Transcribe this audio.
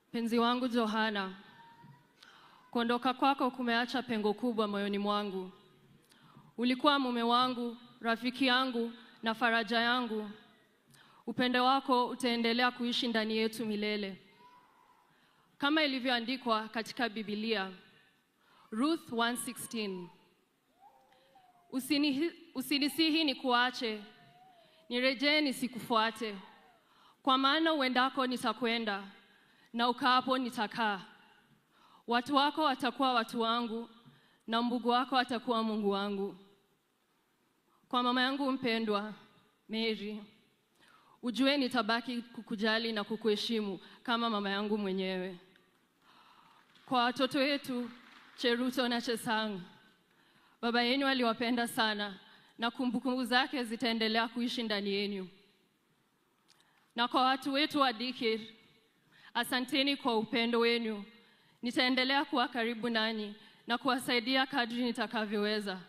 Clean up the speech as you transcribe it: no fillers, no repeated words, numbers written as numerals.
Mpenzi wangu Johana, kuondoka kwako kumeacha pengo kubwa moyoni mwangu. Ulikuwa mume wangu, rafiki yangu na faraja yangu. Upendo wako utaendelea kuishi ndani yetu milele. Kama ilivyoandikwa katika Biblia, Ruth 1:16. Usinisihi nikuache, nirejee nisikufuate. Kwa maana uendako nitakwenda, na ukaapo nitakaa. Watu wako watakuwa watu wangu, na Mungu wako atakuwa Mungu wangu. Kwa mama yangu mpendwa, Mary, ujue nitabaki kukujali na kukuheshimu kama mama yangu mwenyewe. Kwa watoto wetu, Cheruto na Chesang, baba yenu aliwapenda sana na kumbukumbu zake zitaendelea kuishi ndani yenu. Na kwa watu wetu wa Dikir, asanteni kwa upendo wenu. Nitaendelea kuwa karibu nanyi na kuwasaidia kadri nitakavyoweza.